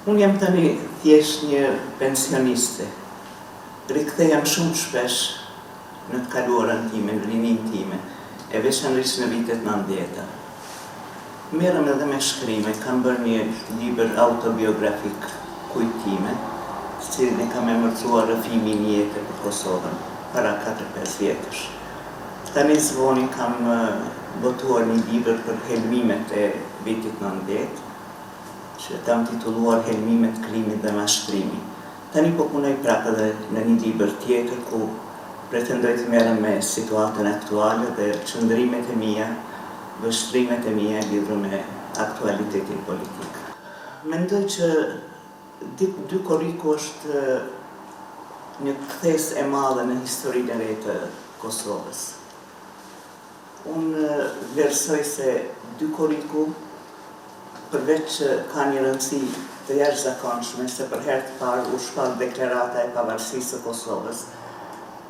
Unë jam tani thjesht një pensioniste. Rikthehem shumë shpesh në të kaluarën time, në rininë time, e veçanërisht në vitet nëntëdhjeta. Merrem edhe me shkrime, kam bërë një libër autobiografik Kujtime, të cilin e kam emërtuar Rrëfimi i një jete për Kosovën, para katër-pesë vjetësh. Tani së voni kam botuar një libër për helmimet e vitit 90, që e kam titulluar Helmimet, Krimi dhe Mashtrimi. Tani po punoj prapë edhe në një libër tjetër ku pretendoj të merrem me situatën aktuale dhe qëndrimet e mia, vështrimet e mia lidhur me aktualitetin politik. Mendoj që dy korriku është një kthesë e madhe në historinë e re të Kosovës. Unë vlerësoj se dy korriku përveç që ka një rëndësi të jashtëzakonshme se për herë të parë u shpall Deklarata e Pavarësisë së Kosovës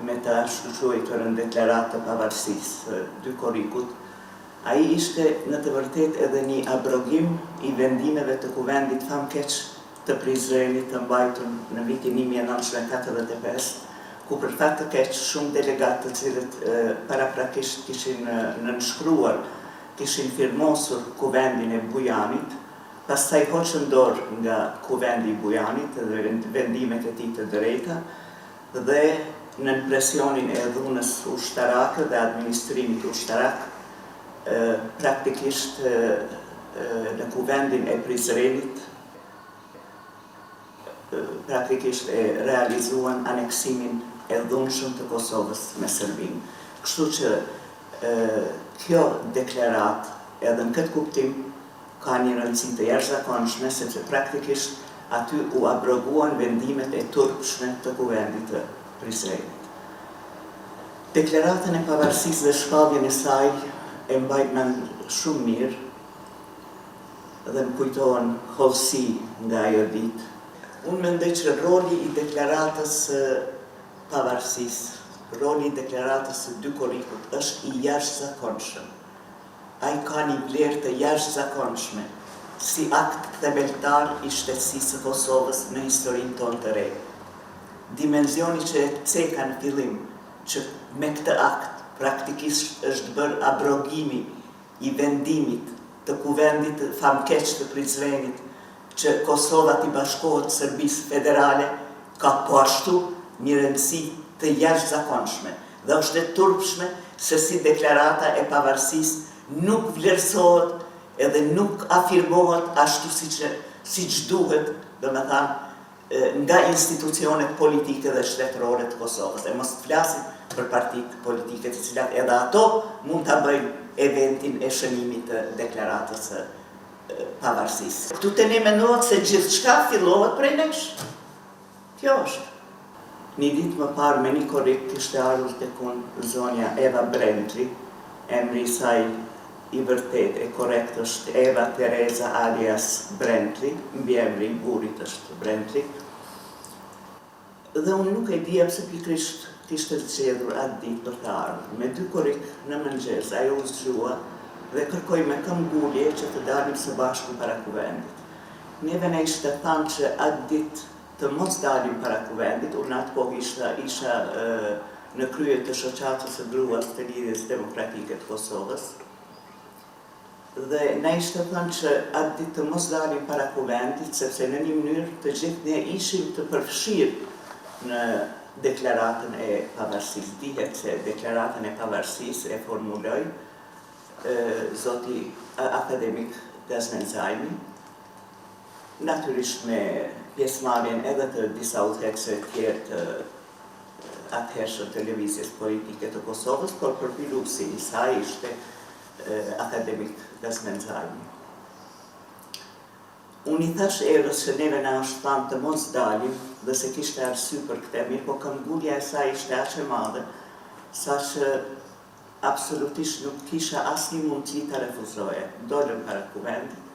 me të ashtuquajturën Deklaratë të Pavarësisë së dy korrikut, ai ishte në të vërtetë edhe një abrogim i vendimeve të Kuvendit famëkeq të Prizrenit të mbajtur në vitin 1945, ku për fat të keq shumë delegatë të cilët paraprakisht kishin nënshkruar, kishin firmosur Kuvendin e Bujanit, pastaj hoqën dorë nga Kuvendi i Bujanit dhe vendimet e tij të drejta dhe nën presionin e dhunës ushtarake dhe administrimit ushtarak, praktikisht në Kuvendin e Prizrenit, praktikisht e realizuan aneksimin e dhunshëm të Kosovës me Serbinë. Kështu që kjo deklaratë edhe në këtë kuptim ka një rëndësi të jashtëzakonshme sepse praktikisht aty u abroguan vendimet e turpshme të Kuvendit të Prizrenit. Deklaratën e pavarësisë dhe shpalljen e saj e mbaj mend shumë mirë, dhe më kujtohen hollësi nga ajo ditë. Unë mendoj që roli i deklaratës së pavarësisë, roli i deklaratës së dy korrikut është i jashtëzakonshëm. Ai ka një vlerë të jashtëzakonshme si akt themeltar i shtetësisë së Kosovës në historinë tonë të re. Dimensioni që e ceka në fillim, që me këtë akt praktikisht është bërë abrogimi i vendimit të Kuvendit famëkeq të Prizrenit që Kosova t'i bashkohet Serbisë Federale ka po ashtu një rëndësi të jashtëzakonshme dhe është e turpshme se si Deklarata e Pavarësisë nuk vlerësohet edhe nuk afirmohet ashtu siç siç duhet, domethënë nga institucionet politike dhe shtetërore të Kosovës, e mos të flasim për partitë politike të cilat edhe ato mund ta bëjnë eventin e shënimit të deklaratës së pavarësisë. Këtu te ne mendohet se gjithçka fillohet prej nesh. Kjo është. Një ditë më parë me një korrik kishte ardhur tek unë zonja Eva Brentli, emri i saj i vërtetë e korrekt është Eva Tereza alias Brentli, mbiemri i burrit është Brentli, dhe unë nuk e dija pse pikërisht kishte zgjedhur atë ditë për të ardhur. Me dy korrik në mëngjes ajo u zgjua dhe kërkoi me këmbgulje që të dalim së bashku para Kuvendit. Neve na ishte thanë që atë ditë të mos dalim para Kuvendit, unë në atë kohë isha isha në krye të Shoqatës së Gruas të Lidhjes Demokratike të Kosovës dhe na ishte thënë që atë ditë të mos dalim para Kuvendit, sepse në një mënyrë të gjithë ne ishim të përfshirë në deklaratën e pavarësisë. Dihet se deklaratën e pavarësisë e formuloi zoti akademik Gazmend Zajmi, natyrisht me pjesëmarrjen edhe të disa udhëheqësve tjerë të atëhershëm të lëvizjes politike të Kosovës, por përpiluesi i saj ishte akademik Gazmend Zajmi. Unë i thash Evës që neve na është thanë të mos dalim dhe se kishte arsye për këtë, mirëpo këmbgulja e saj ishte aq e madhe, saqë absolutisht nuk kisha asnjë mundësi ta refuzoja. Dolëm para Kuvendit,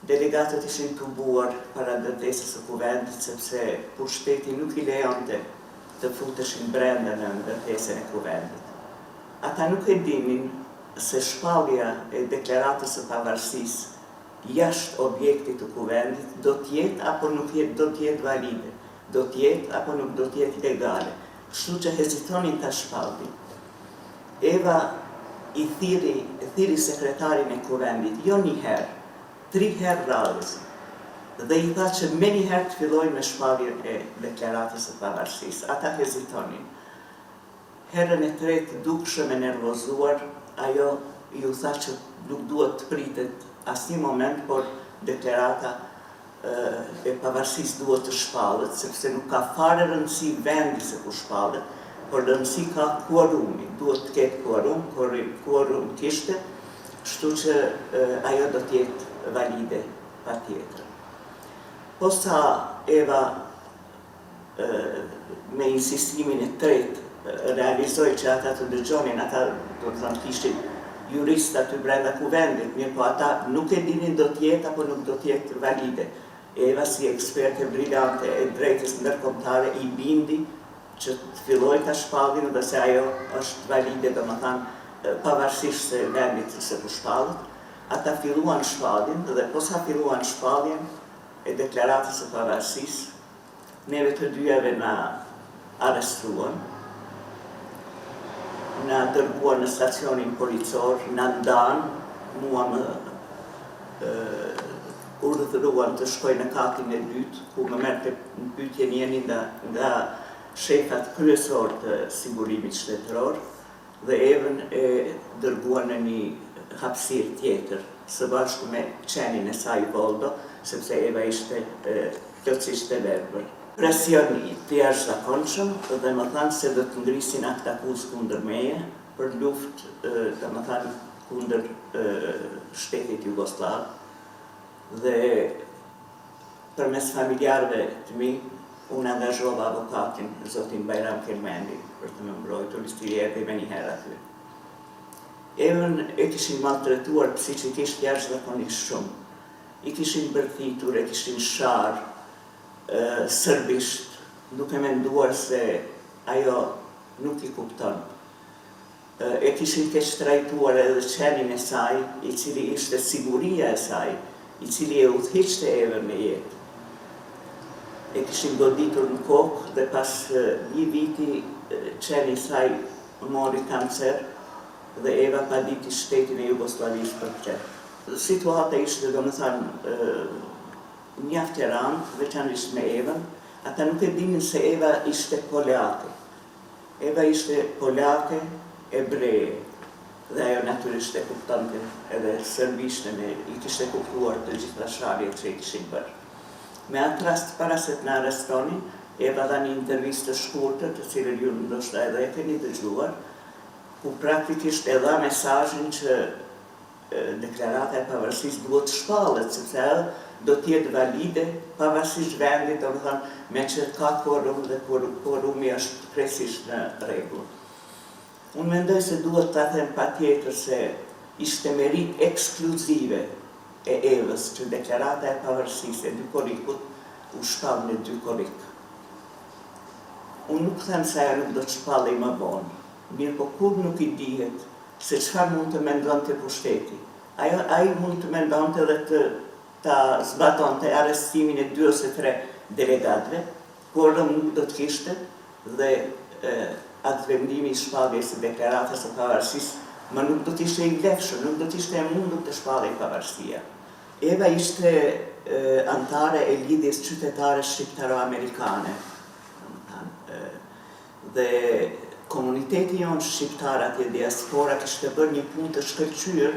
Delegatët ishin tubuar para ndërtesës së Kuvendit sepse pushteti nuk i lejonte të futeshin brenda në ndërtesën e Kuvendit. Ata nuk e dinin se shpallja e Deklaratës së Pavarësisë. jashtë objektit të Kuvendit do të jetë apo nuk do të jetë valide, do të jetë apo nuk do të jetë legale, kështu që hezitonin ta shpallnin. Eva i thirri, thirri sekretarin e Kuvendit, jo një herë, tri herë radhazi dhe i tha që menjëherë të fillojnë me shpalljen e Deklaratës së Pavarësisë. Ata hezitonin. Herën e tretë dukshëm e nervozuar, ajo iu tha që nuk duhet të pritet asnjë moment, por Deklarata e Pavarësisë duhet të shpallet, sepse nuk ka fare rëndësi vendi se ku shpallet, por rëndësi ka kuorumi, duhet të ketë kuorum, kuorum kishte, kështu që ajo do të jetë valide patjetër. Posa Eva me insistimin e tretë realizoi që ata të dëgjonin, ata do të thonë kishin juristë aty brenda kuvendit, mirëpo ata nuk e dinin do të jetë apo nuk do të jetë valide. Eva si eksperte brilante e drejtës ndërkombëtare i bindi që të fillojë ta shpallin dhe se ajo është valide, domethënë pavarësisht se vendit se ku shpallet, ata filluan shpalljen dhe posa filluan shpalljen e Deklaratës së Pavarësisë, neve të dyjave na arrestuan, na dërguan në stacionin policor, na ndanë, mua më urdhëruan të shkoj në katin e dytë, ku më merrte në pyetje njëri nga nga shefat kryesorë të sigurimit shtetëror dhe Evën e dërguan në një hapësirë tjetër, së bashku me qenin e saj Voldo, sepse Eva ishte plotësisht e verbër. Presion të jashtëzakonshëm dhe më thanë se do të ngrisin aktakuzë kundër meje për luftë, domethënë kundër shtetit jugosllav dhe përmes familjarëve të mi unë angazhova avokatin zotin Bajram Kelmendi për të më mbrojtur, i cili erdhi menjëherë aty. Evën e kishin maltretuar psiqikisht jashtëzakonisht shumë. I kishin bërtitur, e kishin sharë serbisht, duke menduar se ajo nuk i kupton. E kishin keqtrajtuar edhe qenin e saj, i cili ishte siguria e saj, i cili e udhëhiqte Evën në jetë. E kishin goditur në kokë dhe pas një viti qeni i saj mori kancer dhe Eva paditi shtetin e Jugosllavisë për këtë. Situata ishte domethënë mjaft e randë, veçanërisht me Evën. Ata nuk e dinin se Eva ishte polake. Eva ishte polake, ebreje, dhe ajo natyrisht e kuptonte edhe serbishten e i kishte kuptuar të gjitha sharjet që i kishin bërë. Me atë rast para se të na arrestonin, Eva dha një intervistë të shkurtër, të cilën ju ndoshta edhe e keni dëgjuar, ku praktikisht e dha mesazhin që Deklarata e Pavarësisë duhet të shpallet, sepse ajo do të jetë valide pavarësisht vendit, domethënë meqë ka kuorum dhe kuorumi është krejtësisht në rregull. Unë mendoj se duhet ta them patjetër se ishte meritë ekskluzive e Evës që Deklarata e Pavarësisë e 2 korrikut u shpall në 2 korrik. Unë nuk them se ajo nuk do të shpallej më vonë, mirëpo kurrë nuk i dihet se çfarë mund të mendonte pushteti. Ajo, ai mund të mendonte dhe të ta zbatonte arrestimin e dy ose tre delegatëve, kuorum nuk do të kishte dhe aktvendimi i shpalljes së Deklaratës së Pavarësisë më nuk do të ishte i vlefshëm, nuk do të ishte e mundur të shpallej pavarësia. Eva ishte anëtare e Lidhjes Qytetare Shqiptaro-Amerikane, domethënë, Dhe komuniteti jonë shqiptar atje diaspora kishte bërë një punë të shkëlqyer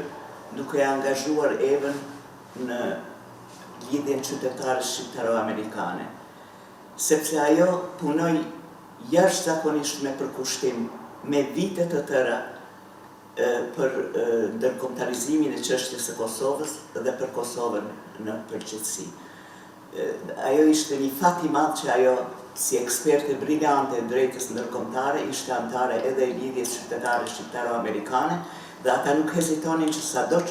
duke e angazhuar Evën në Lidhjen Qytetare Shqiptaro-Amerikane. Sepse ajo punoi jashtëzakonisht me përkushtim, me vite të tëra për ndërkombëtarizimin e çështjes së Kosovës dhe për Kosovën në përgjithësi. Ajo ishte një fat i madh që ajo si eksperte brilante e drejtës ndërkombëtare ishte anëtare edhe e Lidhjes Qytetare Shqiptaro-Amerikane dhe ata nuk hezitonin që sado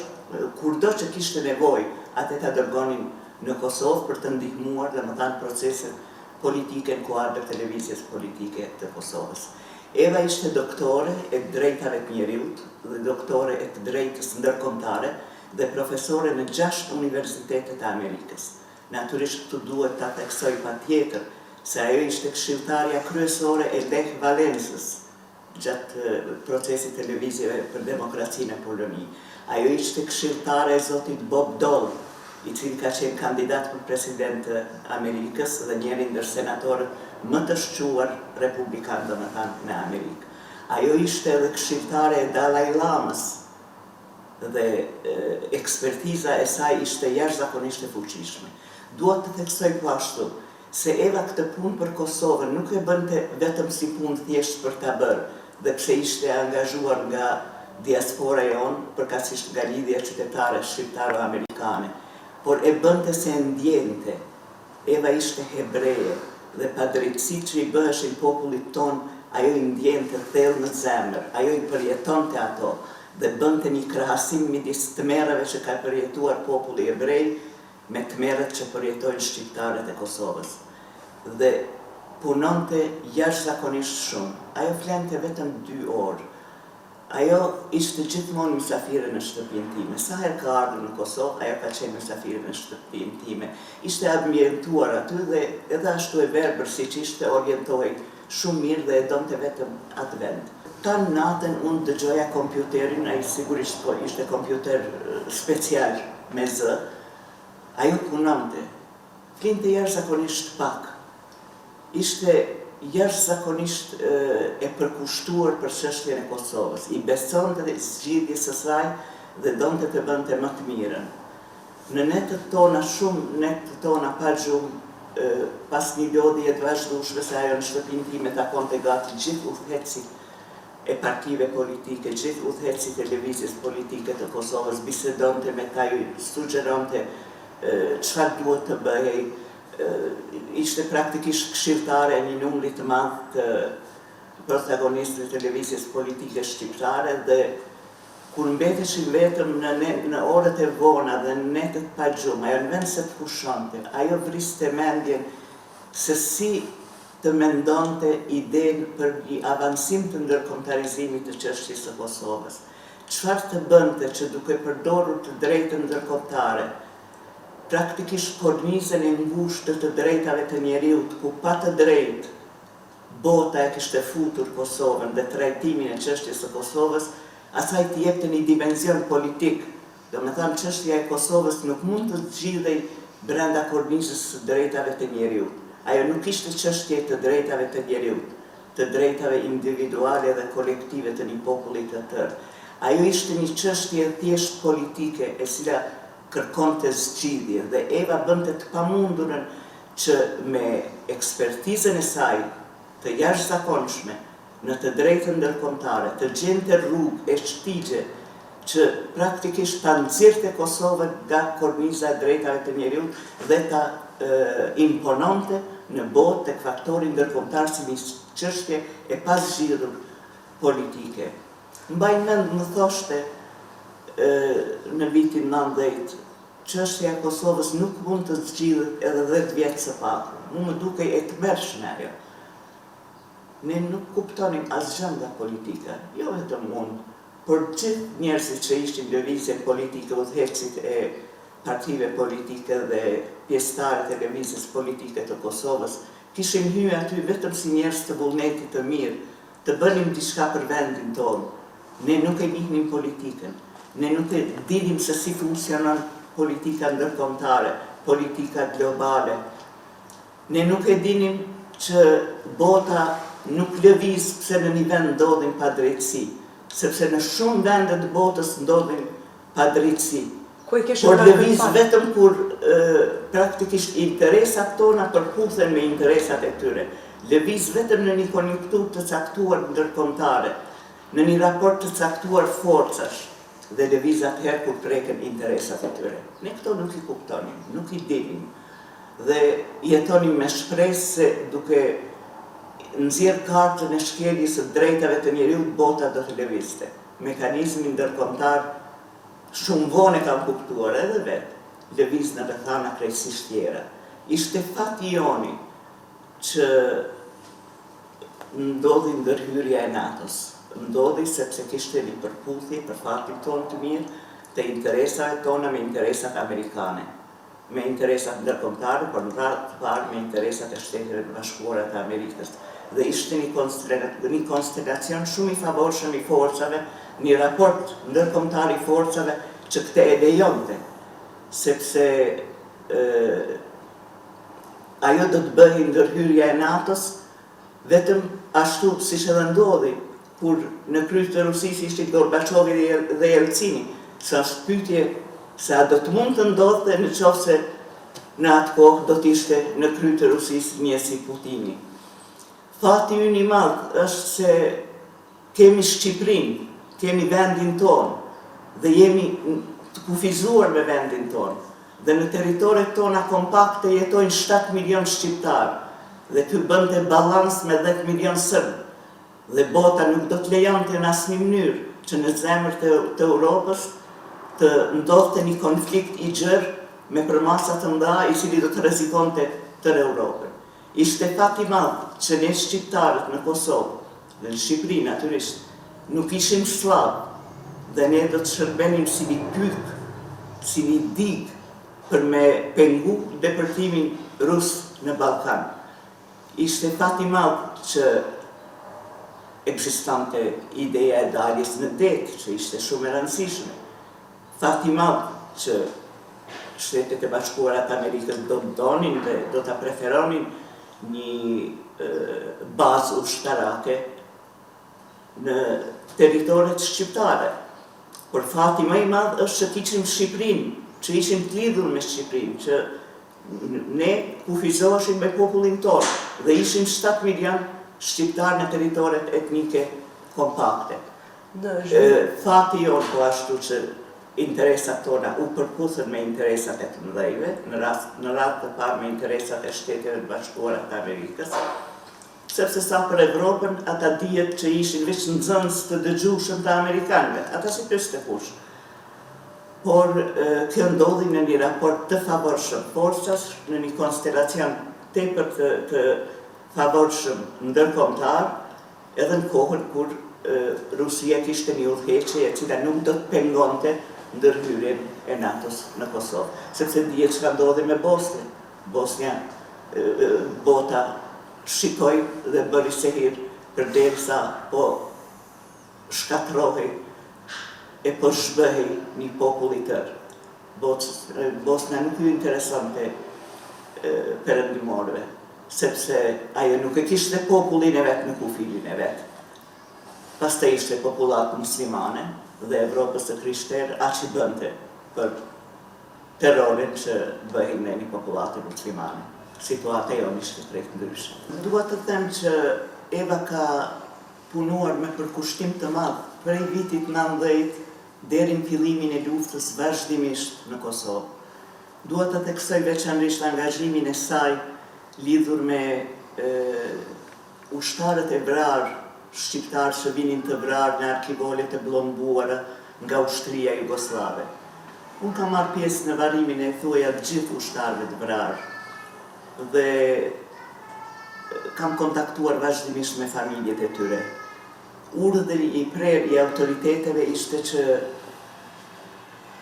kurdo që kishte nevojë atë ta dërgonin në Kosovë për të ndihmuar domethënë proceset politike në kuadër të lëvizjes politike të Kosovës. Eva ishte doktore e të drejtave të njeriut dhe doktore e të drejtës ndërkombëtare. dhe profesore në gjashtë universitete të Amerikës. Natyrisht këtu duhet ta theksoj patjetër se ajo ishte këshilltarja kryesore e Lech Walensës gjatë procesit të lëvizjeve për demokraci në Poloni. Ajo ishte këshilltare e zotit Bob Dole, i cili ka qenë kandidat për president të Amerikës dhe njëri ndër senatorët më të shquar republikanë, domethënë, në Amerikë. Ajo ishte edhe këshilltare e Dalai Lamës dhe ekspertiza e saj ishte jashtëzakonisht e fuqishme. Dua të theksoj po ashtu se Eva këtë punë për Kosovën nuk e bënte vetëm si punë thjesht për ta bërë dhe pse ishte e angazhuar nga diaspora jonë, përkatësisht nga Lidhja Qytetare Shqiptaro-Amerikane, por e bënte se e ndjente. Eva ishte hebreje dhe padrejtësitë që i bëheshin popullit tonë ajo i ndjente thellë në zemër, ajo i përjetonte ato dhe bënte një krahasim midis tmerreve që ka përjetuar populli hebrej me tmerret që përjetojnë shqiptarët e Kosovës dhe punonte jashtëzakonisht shumë. Ajo flente vetëm dy orë. Ajo ishte gjithmonë mysafire në shtëpinë time. Sa herë ka ardhur në Kosovë, ajo ka qenë mysafire në shtëpinë time. Ishte ambientuar aty dhe edhe ashtu e verbër siç ishte, orientohej shumë mirë dhe e donte vetëm atë vend. Tanë natën unë dëgjoja kompjuterin, ai sigurisht po ishte kompjuter special me zë, ajo punonte. Flinte jashtëzakonisht pak. Ishte jashtëzakonisht e përkushtuar për çështjen e Kosovës, i besonte zgjidhjes së saj dhe donte të bënte më të mirën. Në netët tona, shumë netët tona pa gjumë, pas një lodhje të vazhdueshme se ajo në shtëpinë time takonte gati gjithë udhëheqësit e partive politike, gjithë udhëheqësit e lëvizjes politike të Kosovës, bisedonte me ta, ju sugjeronte çfarë duhet të bëhej, ishte praktikisht këshilltare e një numri të madh të protagonistëve të lëvizjes politike shqiptare dhe kur mbeteshim vetëm në në orët e vona dhe në netët pa gjumë, ajo në vend se të pushonte, ajo vriste mendjen se si të mendonte idenë për një avansim të ndërkombëtarizimit të çështjes së Kosovës. Çfarë të bënte që duke përdorur të drejtën ndërkombëtare, praktikisht kornizën e ngushtë të të drejtave të njeriut ku pa të drejtë bota e kishte futur Kosovën dhe trajtimin e çështjes së Kosovës, asaj t'i jepte një dimension politik, domethënë çështja e Kosovës nuk mund të zgjidhej brenda kornizës së drejtave të njeriut. Ajo nuk ishte çështje e të drejtave të njeriut, të drejtave individuale dhe kolektive të një populli të tërë. Ajo ishte një çështje e thjeshtë politike e cila kërkonte zgjidhje dhe Eva bënte të pamundurën që me ekspertizën e saj të jashtëzakonshme në të drejtën ndërkombëtare të gjente rrugë e shtigje që praktikisht ta nxirrte Kosovën nga korniza e drejtave të njeriut dhe ta impononte në botë tek faktori ndërkombëtar si një çështje e pazgjidhur politike. Mbaj mend më thoshte në vitin 90, çështja e Kosovës nuk mund të zgjidhet edhe 10 vjet së paku. Mu më dukej e tmerrshme ajo. Ne nuk kuptonim asgjë nga politika, jo vetëm unë, por gjithë njerëzit që ishin në lëvizjen politike, udhëheqësit e partive politike dhe pjesëtarët e lëvizjes politike të Kosovës, kishim hy aty vetëm si njerëz të vullnetit të mirë, të bënim diçka për vendin tonë. Ne nuk e njihnim politikën. Ne nuk e dinim se si funksionon politika ndërkombëtare, politika globale. Ne nuk e dinim që bota nuk lëviz pse në një vend ndodhin padrejtësi, sepse në shumë vende të botës ndodhin padrejtësi. Por lëviz vetëm kur praktikisht interesat tona përputhen me interesat e tyre. Lëviz vetëm në një konjunkturë të caktuar ndërkombëtare, në një raport të caktuar forcash dhe lëviz atëherë kur preken interesat e tyre. Ne këto nuk i kuptonim, nuk i dinim dhe jetonim me shpresë se duke nxjerrë kartën e shkeljes së drejtave të njeriut bota do të lëvizte. Mekanizmi ndërkombëtar shumë vonë e kam kuptuar edhe vetë, lëviz në rrethana krejtësisht tjera. Ishte fati joni që ndodhi ndërhyrja e NATO-s. Ndodhi sepse kishte një përputhje për fatin tonë të mirë. të interesave tona me interesat amerikane, me interesat ndërkombëtare, por në radhë të parë me interesat e Shteteve të Bashkuara të Amerikës. Dhe ishte një një konstelacion shumë i favorshëm i forcave, një raport ndërkombëtar i forcave që këtë e lejonte, sepse ajo do të bëhej ndërhyrja e NATO-s vetëm ashtu siç edhe ndodhi kur në krye të Rusisë ishin Gorbaçovi dhe Jelcini, se është pyetje se a do të mund të ndodhte në qoftë se në atë kohë do të ishte në krye të Rusisë një si Putini. Fati ynë i madh është se kemi Shqipërinë, kemi vendin tonë dhe jemi të kufizuar me vendin tonë dhe në territoret tona kompakte jetojnë 7 milion shqiptarë dhe ky bënte balans me 10 milion sërbë Dhe bota nuk do të lejonte në asnjë mënyrë që në zemër të të Europës të ndodhte një konflikt i gjerë me përmasa të mëdha i cili do të rrezikonte tërë Europën. Ishte fat i madh që ne shqiptarët në Kosovë dhe në Shqipëri natyrisht nuk ishim sllavë dhe ne do të shërbenim si një pykë, si një digë për me pengu depërtimin rus në Ballkan. Ishte fat i madh që ekzistonte ideja e daljes në det, që ishte shumë e rëndësishme. Fat i madh që Shtetet e Bashkuara të Amerikës do të donin dhe do ta preferonin një bazë ushtarake në territoret shqiptare. Por fati më i madh është që kishim Shqipërinë, që ishim të lidhur me Shqipërinë, që Ne kufizoheshim me popullin tonë dhe ishim 7 milion shqiptarë në territoret etnike kompakte. Fati jonë po ashtu që interesat tona u përputhën me interesat e të mëdhejve, në rast në radhë të parë me interesat e Shteteve të Bashkuara të Amerikës, sepse sa për Evropën ata dihet që ishin veç nxënës të dëgjueshëm të amerikanëve, ata s'i pyeste kush. Por kjo ndodhi në një raport të favorshëm forcash, në një konstelacion tepër të të favorshëm ndërkombëtar, edhe në kohën kur Rusia kishte një udhëheqje e cila nuk do të pengonte ndërhyrjen e NATO-s në Kosovë. Sepse dihet çka ndodhi me Bosnjën. Bosnja, bota shikoi dhe bëri sehir përderisa po shkatërrohej e po zhbëhej një popull i tërë. Bosnja nuk ju interesonte perëndimorëve, sepse ajo nuk e kishte popullin e vet në kufirin e vet. Pastaj ishte popullatë muslimane dhe Evropës së krishterë aq i bënte për terrorin që bëhej ndaj një popullate muslimane. Situata jonë ishte krejt ndryshe. Dua të them që Eva ka punuar me përkushtim të madh prej vitit 90 deri në fillimin e luftës vazhdimisht në Kosovë. Dua të theksoj veçanërisht angazhimin e saj lidhur me ushtarët e vrarë shqiptarë që vinin të vrarë në arkivolet e bllombuara nga ushtria jugosllave. Unë kam marrë pjesë në varrimin e thuaja të gjithë ushtarëve të vrarë dhe kam kontaktuar vazhdimisht me familjet e tyre. Urdhri i prerë i autoriteteve ishte që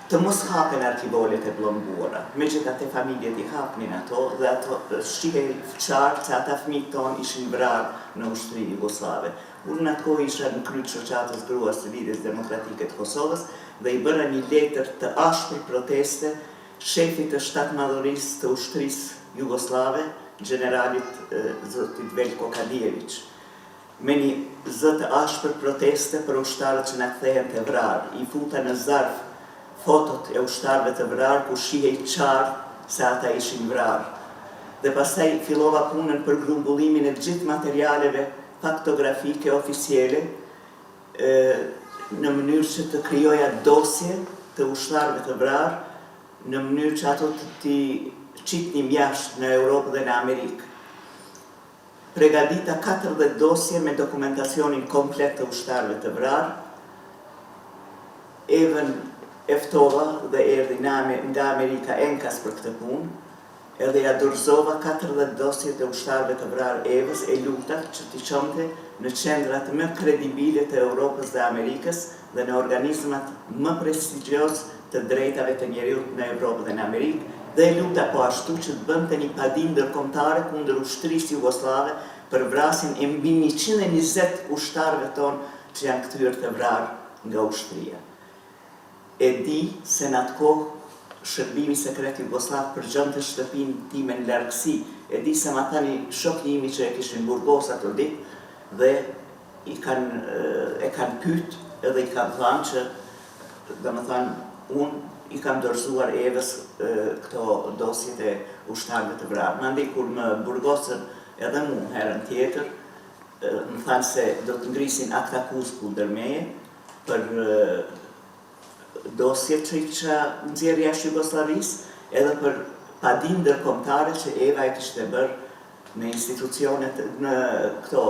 të mos hapen arkivolet e bllombuara. Megjithatë familjet i hapnin ato dhe ato shihej qartë se ata fëmijët tonë ishin vrarë në ushtrinë jugosllave. Unë në atë kohë isha në krye të Shoqatës Gruas të Lidhjes Demokratike të Kosovës dhe i bëra një letër të ashpër proteste shefit të shtatmadhorisë të ushtrisë jugosllave, gjeneralit zotit Veljko Kadijeviq. Me një zë të ashpër proteste për ushtarët që na kthehen të vrarë, i futa në zarf fotot e ushtarëve të vrarë ku shihej qartë se ata ishin vrarë. Dhe pastaj fillova punën për grumbullimin e të gjithë materialeve faktografike oficiele në mënyrë që të krijoja dosje të ushtarëve të vrarë, në mënyrë që ato t'i qitnim jashtë në Europë dhe në Amerikë. Pregadita 40 dosje me dokumentacionin komplet të ushtarëve të vrarë, Evën e ftova dhe erdhi nga Amerika enkas për këtë punë, edhe ia dorëzova 40 dosjet e ushtarëve të vrarë Evës e luta që t'i çonte në qendrat më kredibile të Europës dhe Amerikës dhe në organizmat më prestigjioz. të drejtave të njeriut në Evropë dhe në Amerikë dhe e luta po ashtu që të bënte një padi ndërkombëtare kundër ushtrisë jugosllave për vrasjen e mbi 120 ushtarëve tonë që janë kthyer të vrarë nga ushtria. E di se në atë kohë shërbimi sekret jugosllav përgjonte shtëpinë time në largësi, e di se ma tha një shok i imi që e kishin burgos ato ditë dhe i kanë e kanë pyet edhe i kanë thanë që domethënë unë i kam dorëzuar Evës këto dosjet e ushtarëve të vrarë. Mandej kur më burgosën edhe mu herën tjetër, më thanë se do të ngrisin aktakuzë kundër meje për dosjet që i kisha nxjerrë jashtë Jugosllavisë, edhe për padinë ndërkombëtare që Eva e kishte bërë në institucionet, në këto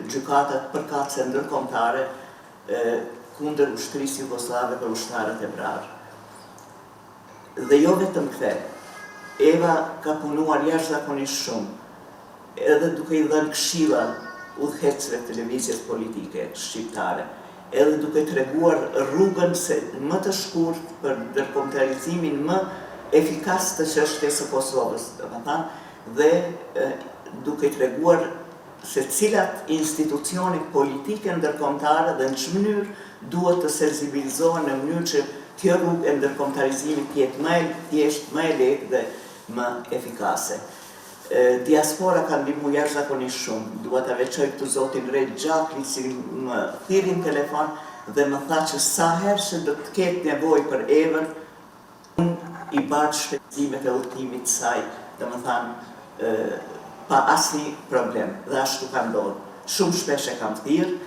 gjykatat përkatëse ndërkombëtare kundër ushtrisë jugosllave për ushtarët e vrarë. Dhe jo vetëm këtë, Eva ka punuar jashtëzakonisht shumë, edhe duke i dhënë këshilla udhëheqësve të lëvizjes politike shqiptare, edhe duke treguar rrugën se më të shkurtë për ndërkombëtarizimin më efikas të çështjes së Kosovës, domethënë, dhe duke treguar se cilat institucione politike ndërkombëtare dhe në ç'mënyrë duhet të sensibilizohen në mënyrë që kjo rrugë e ndërkombëtarizimit të jetë më e thjeshtë, më e lehtë dhe më efikase. Diaspora ka ndihmu jashtëzakonisht shumë. Dua ta veçoj këtu zotin Rexh Xhakli, i cili më thirri në telefon dhe më tha që sa herë që do të ketë nevojë për Evën, Unë i bart shpenzimet e udhëtimit të saj, domethënë pa asnjë problem dhe ashtu ka ndodhur. Shumë shpesh e kam thirrë,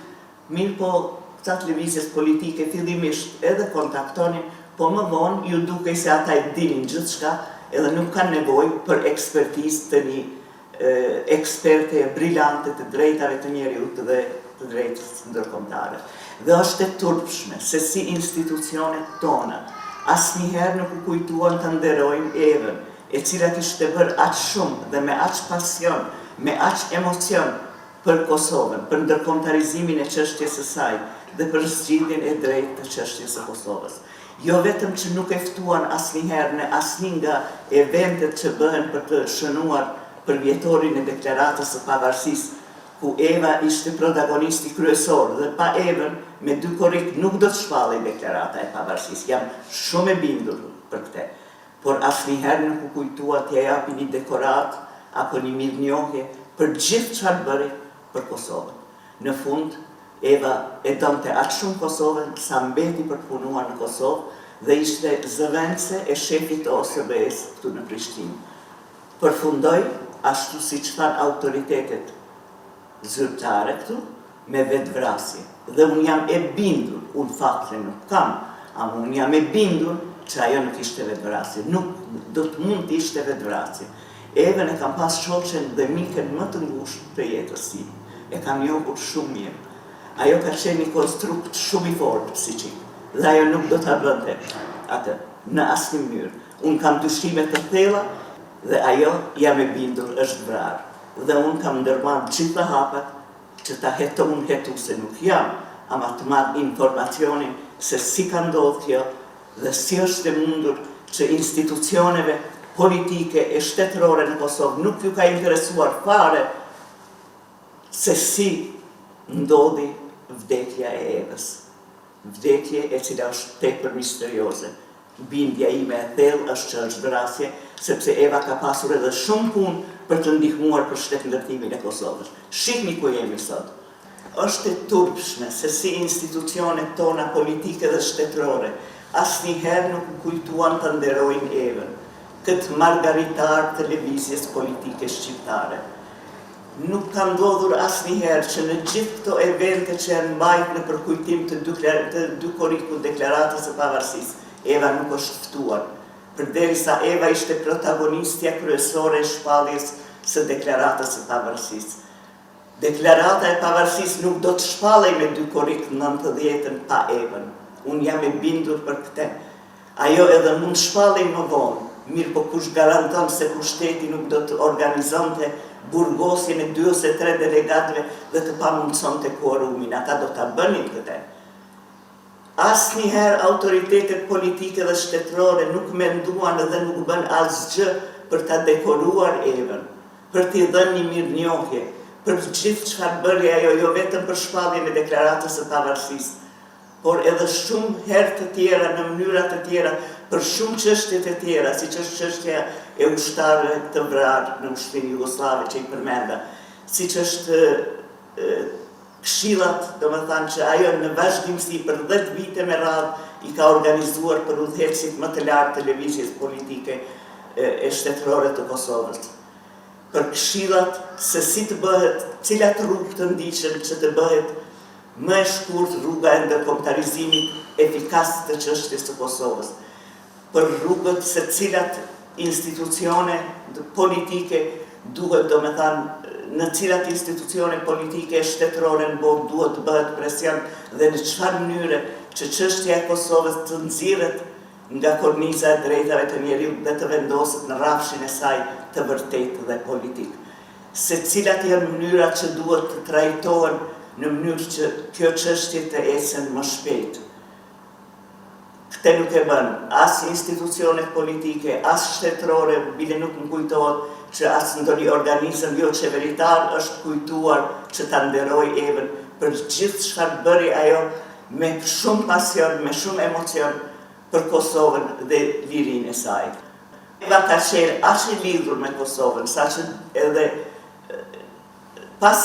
mirëpo këta të lëvizjes politike fillimisht edhe kontaktonin, po më vonë ju dukej se ata e dinin gjithçka edhe nuk kanë nevojë për ekspertizë të një eksperteje brilante të drejtave të njeriut dhe të drejtës ndërkombëtare. Dhe është e turpshme se si institucionet tona asnjëherë nuk u kujtuan ta nderojnë Evën, e cila kishte bërë aq shumë dhe me aq pasion, me aq emocion për Kosovën, për ndërkombëtarizimin e çështjes së saj dhe për zgjidhjen e drejtë të çështjes së Kosovës. Jo vetëm që nuk e ftuan asnjëherë në asnjë nga eventet që bëhen për të shënuar përvjetorin e Deklaratës së Pavarësisë, ku Eva ishte protagonisti kryesor dhe pa Evën me 2 korrik nuk do të shpallej Deklarata e Pavarësisë, jam shumë e bindur për këtë. Por asnjëherë nuk u kujtua t'ia japi një dekoratë apo një mirënjohje për gjithë çfarë bëri për Kosovën. Në fund, Eva e donte aq shumë Kosovën sa mbeti për të punuar në Kosovë dhe ishte zëvendëse e shefit të OSBE-së këtu në Prishtinë. Përfundoi, ashtu siç thanë autoritetet zyrtare këtu, me vetëvrasje. Dhe unë jam e bindur, unë fakte nuk kam, ama unë jam e bindur që ajo nuk ishte vetëvrasje, nuk do të mund të ishte vetëvrasje. Evën e kam pas shoqen dhe mikën më të ngushtë të jetës sime. E kam njohur shumë mirë. Ajo ka qenë një konstrukt shumë i fortë psikik dhe ajo nuk do ta bënte atë në asnjë mënyrë. Unë kam dyshime të thella dhe ajo jam e bindur është vrarë. Dhe unë kam ndërmarrë gjitha hapat që ta hetoj, unë hetuese nuk jam, ama të marr informacionin se si ka ndodhur kjo dhe si është e mundur që institucioneve politike e shtetërore në Kosovë nuk ju ka interesuar fare se si ndodhi vdekja e Evës. Vdekje e cila është tepër misterioze. Bindja ime e thellë është që është vrasje, sepse Eva ka pasur edhe shumë punë për të ndihmuar për shtetndërtimin e Kosovës. Shihni ku jemi sot. Është e turpshme se si institucionet tona politike dhe shtetërore asnjëherë nuk u kujtuan ta nderojnë Evën, këtë margaritar të lëvizjes politike shqiptare. Nuk ka ndodhur asnjëherë që në gjithë këto evente që janë mbajt në përkujtim të 2 korrikut Deklaratës së Pavarësisë, Eva nuk është ftuar, përderisa Eva ishte protagonistja kryesore e shpalljes së Deklaratës së Pavarësisë. Deklarata e Pavarësisë nuk do të shpallej me 2 korrik 90-ën pa Evën. Unë jam e bindur për këtë. Ajo edhe mund shpallej më vonë, mirë po kush garanton se pushteti nuk do të organizonte burgosjen e 2 ose 3 delegatëve dhe të pamundësonte kuorumin, ata do ta bënin këtë. Asnjëherë autoritetet politike dhe shtetërore nuk menduan dhe nuk bënë asgjë për ta dekoruar Evën, për t'i dhënë një mirënjohje, për gjithë çfarë bëri ajo jo vetëm për shpalljen e Deklaratës së Pavarësisë, por edhe shumë herë të tjera në mënyra të tjera për shumë çështje të tjera, siç është çështja e ushtarëve të vrarë në ushtrinë jugosllave që i përmenda, siç është Këshillat, domethënë që ajo në vazhdimësi për dhjetë vite me radhë i ka organizuar për udhëheqësit më të lartë të lëvizjes politike e shtetërore të Kosovës. Për këshillat se si të bëhet, cilat rrugë të ndiqen që të bëhet më e shkurtë rruga e ndërkombëtarizimit efikas të çështjes së Kosovës. Për rrugët se cilat institucione politike duhet domethënë në cilat institucione politike e shtetërore në botë duhet të bëhet presion dhe në çfarë mënyre që çështja e Kosovës të nxirret nga korniza e drejtave të njeriut dhe të vendoset në rrafshin e saj të vërtetë dhe politik. Se cilat janë mënyrat që duhet të trajtohen në mënyrë që kjo çështje të ecën më shpejt. Këtë nuk e bënë as institucionet politike, as shtetërore, bile nuk më kujtohet që as ndonjë organizëm joqeveritar është kujtuar që ta nderojë Evën për gjithë çfarë bëri ajo me shumë pasion, me shumë emocion për Kosovën dhe lirinë e saj. Eva ka qenë aq e lidhur me Kosovën, saqë edhe pas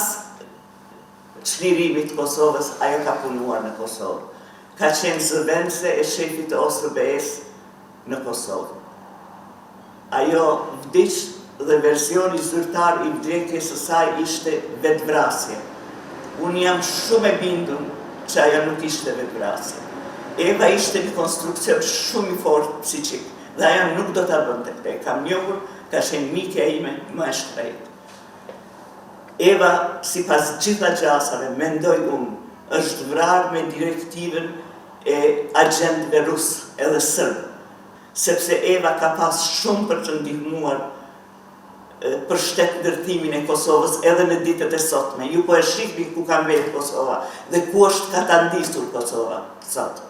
çlirimit të Kosovës ajo ka punuar në Kosovë. Ka qenë zëvendëse e shefit të OSBE-së në Kosovë. Ajo vdiq dhe versioni zyrtar i vdekjes së saj ishte vetëvrasje. Unë jam shumë e bindur që ajo nuk ishte vetëvrasje. Eva ishte një konstruksion shumë i fortë psikik dhe ajo nuk do ta bënte këtë. E kam njohur, ka qenë mikja ime më e shtrenjtë. Eva, sipas gjitha gjasave, mendoj unë, është vrarë me direktivën e agjentëve rusë edhe sërbë, sepse Eva ka pas shumë për të ndihmuar për shtetndërtimin e Kosovës edhe në ditët e sotme. Ju po e shihni ku ka mbetë Kosova dhe ku është katandisur Kosova sot.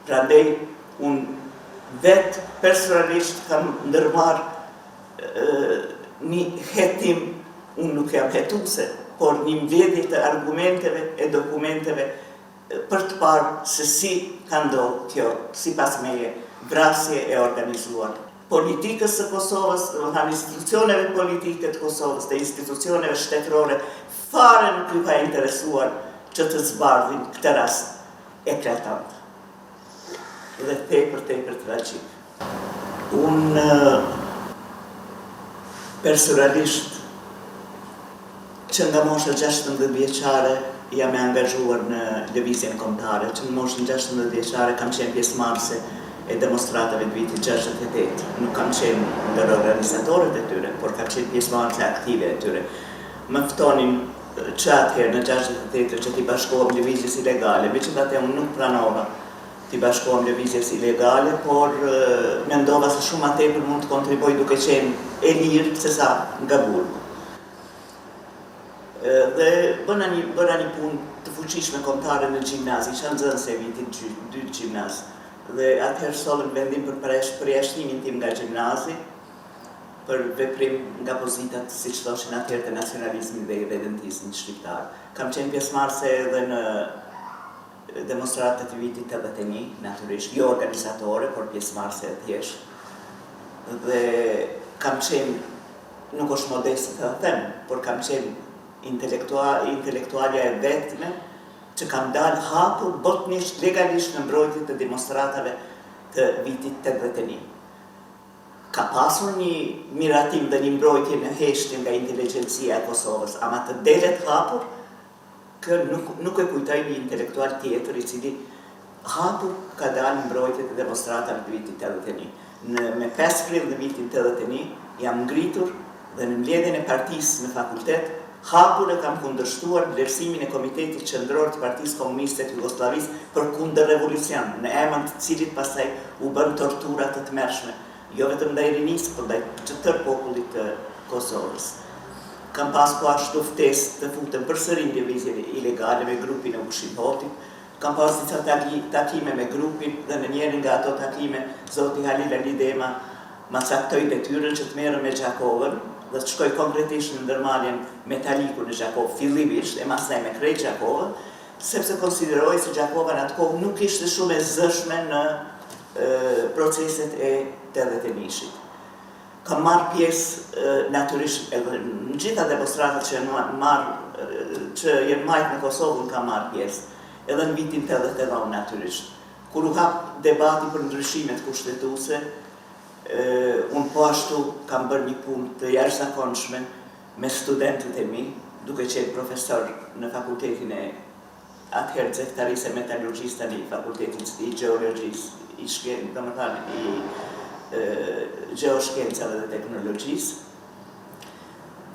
Prandaj unë vetë personalisht kam ndërmarrë një hetim, unë nuk jam hetuese, por një mbledhje të argumenteve e dokumenteve për të parë se si ka ndodhur kjo, sipas meje, vrasje e organizuar. Politikës së Kosovës, domethënë institucioneve politike të Kosovës dhe institucioneve shtetërore fare nuk ju ka interesuar që të zbardhin këtë rast eklatant dhe tepër tepër tragjik. Unë personalisht që nga mosha 16 vjeçare jam e angazhuar në lëvizjen kombëtare, që në moshën 16 vjeçare kam qenë pjesëmarrëse e demonstratave të vitit 68. Nuk kam qenë ndër organizatorët e tyre, por kam qenë pjesëmarrëse aktive e tyre. Më ftonin që atëherë në 68 që t'i bashkohem lëvizjes ilegale, megjithatë unë nuk pranova t'i bashkohem lëvizjes ilegale, por mendova se shumë ma tepër mund të kontribuoj duke qenë e lirë se sa nga burgu. Dhe bëna një, bëra një punë të fuqishme kombëtare në gjimnaz, isha nxënëse e vitit dytë gjimnaz. Dhe atëherë sollën vendim për përjashtimin tim nga gjimnazi, për veprim nga pozitat, siç thoshin atëherë, të nacionalizmit dhe irredentizmit shqiptar. Kam qenë pjesëmarrëse edhe në demonstratat e vitit 81, natyrisht, jo organizatore, por pjesëmarrëse e thjeshtë. Dhe kam qenë, nuk është modesti ta them, por kam qenë intelektual, intelektualja e vetme që kam dalë hapur botërisht legalisht në mbrojtje të demonstratave të vitit 81. Ka pasur një miratim dhe një mbrojtje në heshtje nga inteligjencia e Kosovës, ama të delet hapur, kjo nuk nuk e kujtoj një intelektual tjetër i cili hapur ka dalë në mbrojtje të demonstratave të vitit 81. Në me 5 prill në vitin 81 jam ngritur dhe në mbledhjen e partisë në fakultet hapur e kam kundërshtuar vlerësimin e Komitetit Qendror të Partisë Komuniste të Jugosllavisë për kundërrevolucion, në emër të cilit pastaj u bënë tortura të tmerrshme, jo vetëm ndaj rinisë, por ndaj të tërë popullit të Kosovës. Kam pas po ashtu ftesë të futem përsëri në lëvizjen ilegale me grupin e Ukshin Hotit. Kam pas disa takime me grupin dhe në njërin nga ato takime zoti Halil Alidema ma caktoi detyrën që të merrem me Gjakovën dhe të shkoj konkretisht në ndërmarrjen Metaliku në Gjakovë fillimisht e masnej me krejt Gjakovën, sepse konsideroi se Gjakova në atë kohë nuk ishte shumë e zëshme në proceset e 81-shit. Kam marrë pjesë natyrisht edhe në gjitha demonstratat që janë marrë që janë majtë në Kosovë unë kam marrë pjesë edhe në vitin 89 natyrisht. Kur u hap debati për ndryshimet kushtetuese, unë po ashtu kam bërë një punë të jashtëzakonshme me studentët e mi, duke qenë profesor në fakultetin e atëherë xehtarisë e metalurgjisë tani fakultetit i gjeologjisë, i shken, domethënë i gjeoshkencave dhe teknologjisë.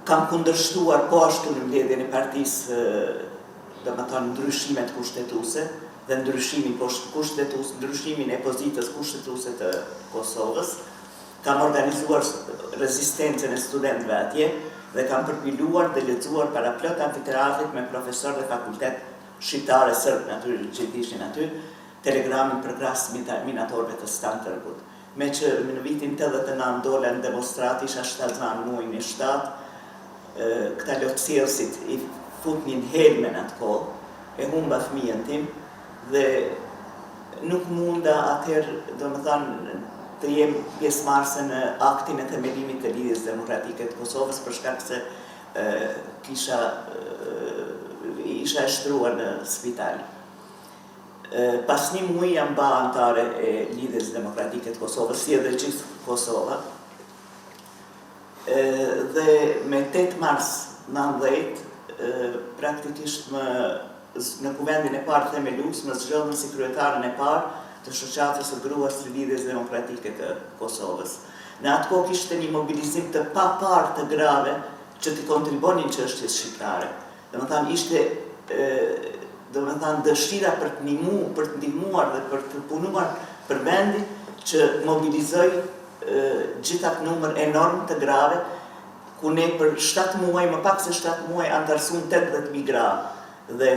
Kam kundërshtuar po ashtu në mbledhjen e partisë, domethënë ndryshimet kushtetuese dhe ndryshimin kushtetues, ndryshimin e pozitës kushtetuese të Kosovës. Kam organizuar rezistencën e studentëve atje dhe kam përpiluar dhe lexuar para plot amfiteatrit me profesorë dhe fakultet shqiptarë e sërbë natyrisht gjithë ishin aty, telegramin përkrahës minatorëve të Stantërgut. Meqë në vitin 89 dola në demonstratë, isha shtatzanë muajin e shtatë, këta lotsjellësit i futnin helme në atë kohë, e humba fëmijën tim dhe nuk munda atëherë, domethënë, të jem pjesëmarrëse në aktin e themelimit të Lidhjes Demokratike të Kosovës për shkak se kisha isha e shtruar në spital. Pas një muaji jam ba anëtare e Lidhjes Demokratike të Kosovës, si edhe gjithë Kosova. Dhe me 8 mars 90, praktikisht më në kuvendin e parë themelues më zgjodhën si kryetaren e parë të shoqatës së gruas të Lidhjes Demokratike të Kosovës. Në atë kohë kishte një mobilizim të paparë të grave që t'i kontribuonin çështjes shqiptare. Domethënë ishte domethënë dëshira për të ndihmu, për të ndihmuar dhe për të punuar për vendin që mobilizoi gjithë atë numër enorm të grave, ku ne për 7 muaj, më pak se 7 muaj, anëtarësuam 80.000 gra dhe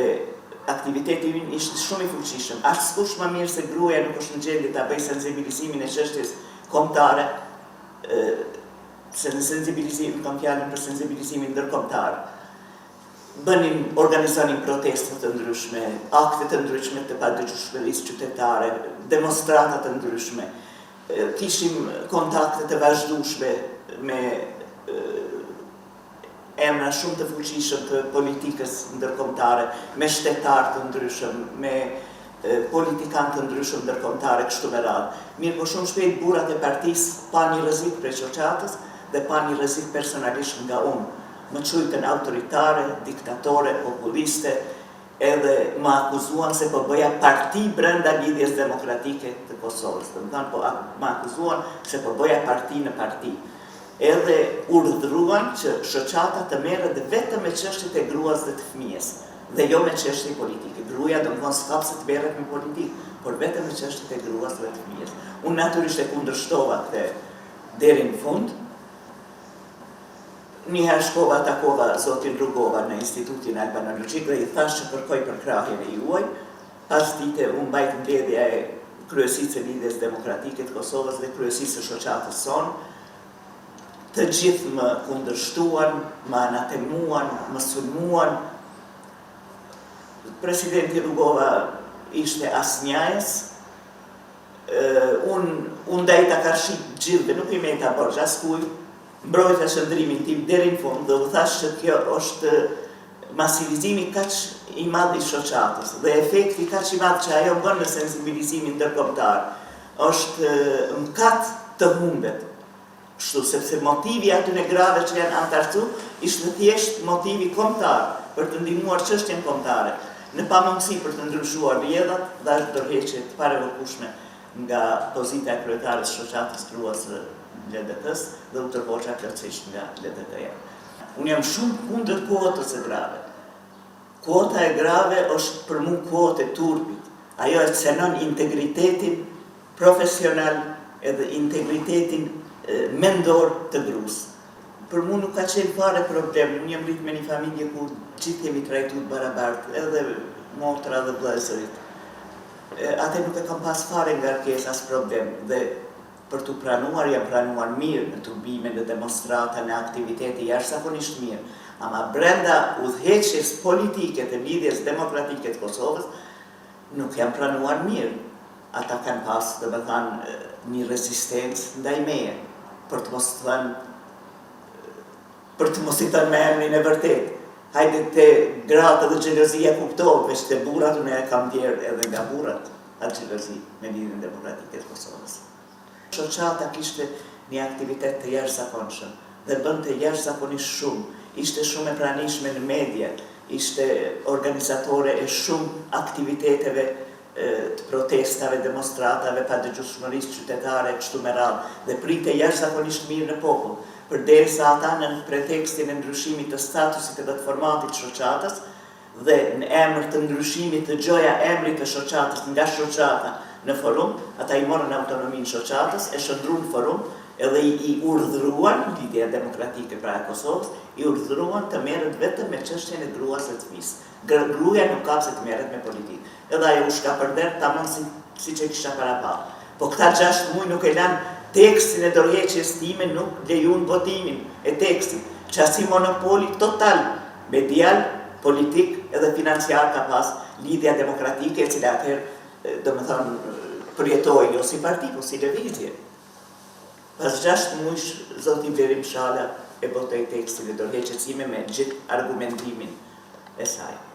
aktiviteti ynë ishte shumë i fuqishëm. Askush më mirë se gruaja nuk është në gjendje ta bëjë sensibilizimin e çështjes kombëtare, se në sensibilizim, kam fjalën për sensibilizimin ndërkombëtar. Bënim, organizonim protesta të ndryshme, akte të ndryshme të padëgjueshmërisë qytetare, demonstrata të ndryshme. Kishim kontakte të vazhdueshme me emra shumë të fuqishëm të politikës ndërkombëtare, me shtetarë të ndryshëm, me politikanë të ndryshëm ndërkombëtare kështu me radhë. Mirëpo shumë shpejt burrat e partisë panë një rrezik prej shoqatës dhe panë një rrezik personalisht nga unë. Më quajtën autoritare, diktatore, populiste, edhe më akuzuan se po bëja parti brenda Lidhjes Demokratike të Kosovës. Domethënë po më akuzuan se po bëja parti në parti. Edhe urdhëruan që shoqata të merret vetëm me çështjet e gruas dhe të fëmijës dhe jo me çështje politike. Gruaja domethënë s'ka pse të merret me politikë, por vetëm me çështjet e gruas dhe të fëmijës. Unë natyrisht e kundërshtova këtë deri në fund. Një herë shkova takova zotin Rugova në Institutin Albanologjik dhe i thash që kërkoj përkrahjen e juaj. Pas dite u mbajt mbledhja e kryesisë së Lidhjes Demokratike të Kosovës dhe kryesisë së shoqatës sonë. Të gjithë më kundërshtuan, më anatemuan, më sulmuan. Presidenti Rugova ishte asnjanës. Unë u ndejta karshi të gjithëve, nuk i meta borxh askujt, mbrojta qëndrimin tim deri në fund dhe u thash që kjo është masivizimi kaq i madh i shoqatës dhe efekti kaq i madh që ajo bën në sensibilizimin ndërkombëtar është mëkat të humbet. Kështu, sepse motivi i atyre grave që janë anëtarësu ishte thjesht motivi kombëtar për të ndihmuar çështjen kombëtare. Në pamundësi për të ndryshuar rrjedhat, dhashë dorëheqje të parevokueshme nga pozita e kryetares së shoqatës gruas së LDK-së dhe u tërhoqa plotësisht nga LDK-ja. Unë jam shumë kundër kuotës së grave. Kuota e grave është për mu kuotë e turpit. Ajo e cenon integritetin profesional edhe integritetin mendor të grus. Për mu nuk ka qenë fare problem, unë jam rritë me një familje ku gjithë jemi trajtu të barabartë, edhe motra dhe vëllezërit. Atë nuk e kam pas fare ngarkesë as problem dhe për t'u pranuar jam pranuar mirë në tubime, në demonstrata, në aktivitete jashtëzakonisht mirë, ama brenda udhëheqjes politike të Lidhjes Demokratike të Kosovës nuk jam pranuar mirë. Ata kanë pas, domethënë, një rezistencë ndaj meje, për të mos thënë për të mos i thënë me emrin e vërtetë. Hajde te gratë edhe xhelozia kuptohet, veç te burrat unë e kam ndjerë edhe nga burrat atë xhelozi me Lidhjen Demokratike të Kosovës. Shoqata kishte një aktivitet të jashtëzakonshëm dhe bënte jashtëzakonisht shumë, ishte shumë e pranishme në media, ishte organizatore e shumë aktiviteteve të protestave, demonstratave, padëgjueshmërisë qytetare e kështu me radhë dhe pritej jashtëzakonisht mirë në popull, përderisa ata nën pretekstin e ndryshimit të statusit edhe të formatit të shoqatës dhe në emër të ndryshimit të gjoja emrit të shoqatës nga shoqata në forum, ata i morën autonominë shoqatës, e shndërruan në forum edhe i urdhëruan, Lidhja Demokratike pra e Kosovës, i urdhëruan të merret vetëm me çështjen e gruas e të fëmisë. Gruaja nuk ka pse të merret me politikë. Edhe ajo u shkapërder tamam si siç e kisha parapa. Po këta gjashtë muaj nuk e lanë tekstin e dorëheqjes time nuk lejun botimin e tekstit. Qasi monopoli total medial, politik edhe financiar ka pas Lidhja Demokratike e cila atëherë domethënë përjetoi jo si parti po si lëvizje. Pas gjashtë muajsh zoti Blerim Shala e botoi tekstin e dorëheqjes sime me gjithë argumentimin e saj.